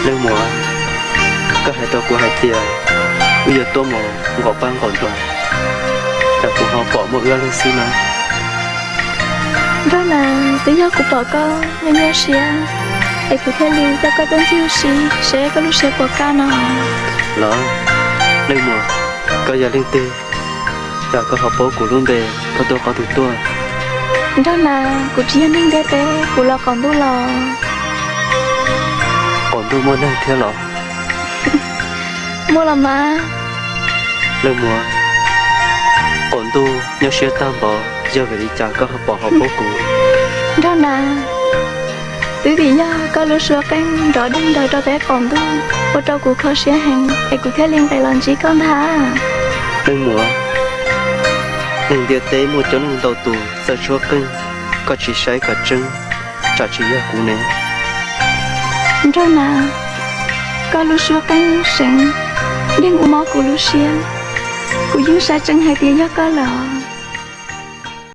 Leej muam, koj hais rau kuv hais tias wb yuav tuaj mus nqaum paj nqaum nruas, cas kuv ho pom muaj wb ob leeg xwb na? Nraug Nas, twb yog kuv pom koj nyuaj nyuaj siab, es kuv thiaj li coj koj tuaj ncig ua si seb koj lub siab puas kaj no. Los, leej muam, koj yog leej twg, cas koj ho paub kuv lub npe, koj tuaj qhov twg tuaj? Nraug Nas, kuv tsis yog neeg ntiaj teb, kuv los qaum ntuj los. Qaum ntuj muaj neeg thiab los? Muaj los mas. Leej muam, qaum ntuj nyuaj siab tag npaum, yog vim li cas koj ho pom ho paub kuv? Nraug Nas, twb vim yog koj lub suab qeej nrov deg nraws rau peb qaum ntuj, ua rau kuv kho siab heev es kuv thiaj li nqes los ntsib koj ntag. Leej muam, neeg ntiaj teb muaj coob leej ntau tus txawj suab qeej, koj tsis saib kom tseeb, tsam tsis yog kuv ne. Nraug Nas, koj lub suab qeej seev, yeej ua mob kuv lub siab, kuv yeej xav tseeb hais tias yog koj lawm.